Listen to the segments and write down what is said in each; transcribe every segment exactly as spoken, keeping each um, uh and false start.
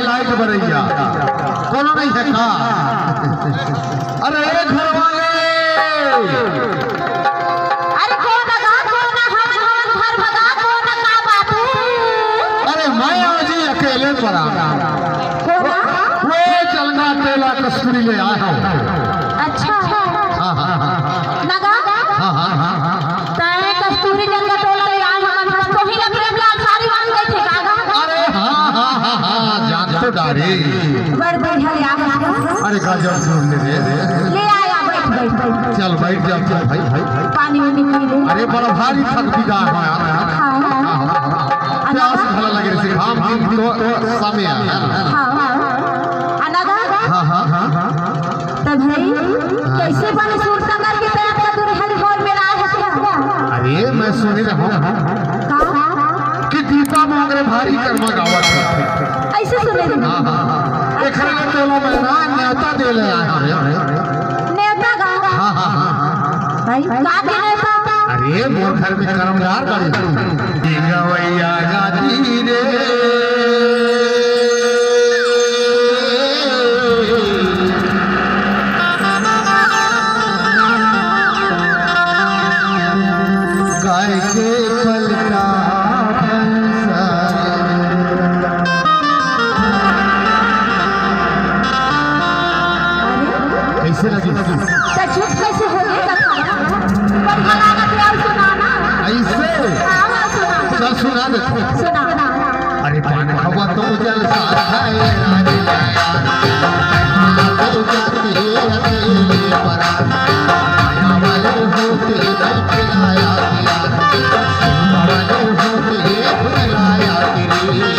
Light Baraiya, कोनो नहीं है का? अरे ए घर वाले, अरे कोन गा, कोन हमन, हमन घर भगा, कोन का बात हे? अरे मैं आज ही अकेले परा। कोन? वो चलना तेला कस्तूरी ले आया हूँ। अच्छा। हाँ, हाँ, हाँ। नगा? हाँ, हाँ, हाँ, हाँ, हाँ। तैं कस्तूरी जंगा टोला ले आए हमन, तो ही लकड़ी लाल साड़ी वाली गई थे कागा? अरे हाँ, हाँ, हाँ, हाँ, जान तो डारे। बड़ बढ़िया ले आ गया। अरे गजब सुन ले रे। ले आया, बैठ, बैठ, बैठ। चल बैठ जा, चल भाई, भाई, भाई। पानी वानी पी ले। अरे बड़ा भारी थक भी गा है यार। हाँ, हाँ, हाँ। प्यास भला लगे रे, घाम दिन तो समय आ। हाँ, हाँ। अनगा? हाँ, हाँ, हाँ, हाँ। त भाई, हाँ। कैसे बने सुरता करके तैं अतका दूर हर मोर में आए हस का? अरे, मैं सुने रहूँ का? कि दीपा मोंगरे भारी करमा गावत हे। ऐसे सुने रहूँ? हाँ, हाँ, हाँ। एकरे ले तोला मैं ना न्योता दे ले आया हूँ। न्योता गा? हाँ, हाँ, हाँ, हाँ। भाई, का के न्योता? अरे, मोर घर में करमदार गाड़ी। गवैया गाती रे। गाय के पलटा भंसा। कैसे लगी? त चुप कैसे हो गए? बढ़िया लागत हे, अउ सुना ना। ऐसे? हाँ, हाँ, सुना। चल सुना दे। सुना। अरे पान खावा तो जलसा है, रानी यार। तो जाती है अकेले परान। माया वाले होते नहीं खिलाया यार। माया वाले होते नहीं खिलाया तेरी।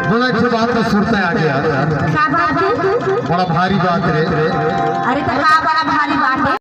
बड़ा अच्छी बात तो सुरता आ गया। का बात है? बड़ा भारी बात रे। अरे तो का बड़ा भारी बात है?